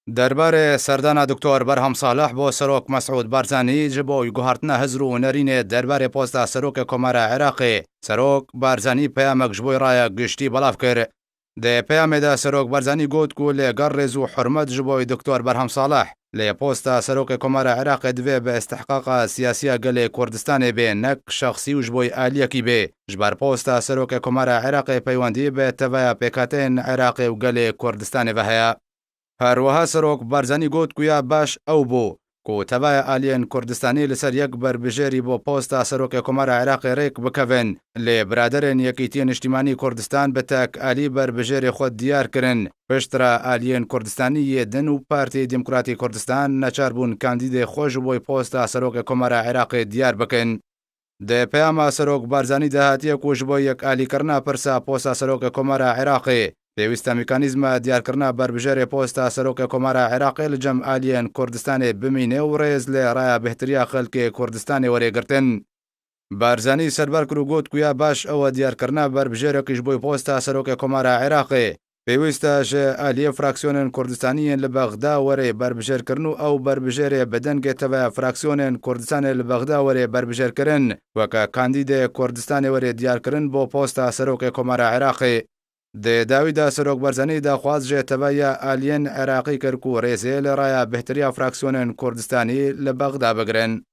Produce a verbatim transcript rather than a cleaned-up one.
Derbarê serdana Doktor Berham Salih bo Serok Mesûd Barzanî ji bo guhartina hizr û nerînê derbarê posta Serokê Komara Iraqê, Serok Barzanî peyamek ji bo raya giştî belav kir. Di peyamê de Serok Barzanî got ku lê gel rêz û hurmet ji bo Doktor Berham Salih, lê posta Serokê Komara Iraqê divê bi istihqaqa siyasiya gelê Kurdistanê bê, nek şexsî û ji bo aliyekî bê. Ji ber posta Serokê Komara Iraqê peywendî bi teveya pêkhateyên Iraqê û gelê Kurdistanê ve heye. Her wiha Serok Barzanî got ku ya baş ew bû ku tevaya aliyên Kurdistanî li ser yek berbijêrî bo posta Serokê Komara Iraqê rêk bikevin, lê biraderên Yekîtiyê Niştîmanî Kurdistan bi tek alî berbijêrê xwe diyar kirin. Piştre aliyên Kurdistanî yê din û Partiyê Demokratî Kurdistan neçar bûn kandîdê xwe ji bo posta Serokê Komara Iraqê diyar bikin. Di peyama Serok Barzanî de hatiye ku ji bo yekalîkirina pirsa posta Serokê Komara Iraqê, pêwîst e mekanîzma diyarkirina berbijêrê posta Serokê Komara Iraqê li cem aliyên Kurdistanê bimîne û rêz li raya bêhtiriya xelkê Kurdistanê were girtin. Barzanî serber kir û got ku ya baş ew e diyarkirina berbijêrekî ji bo posta Serokê Komara Iraqê, pêwîst e ji aliyê fraksiyonên Kurdistanî yên li Bexda were berbijêrkirin û ew berbijêrê bi dengê teveya fraksiyonên Kurdistanê li Bexda were berbijêrkirin, weke kandîdê Kurdistanê were diyarkirin bo posta Serokê Komara Iraqê. Di dawî de Serok Barzanî daxwaz ji teveya aliyên Iraqî kir ku rêzê li raya bêhtiriya fraksiyonên Kurdistanî li Bexda bigirin.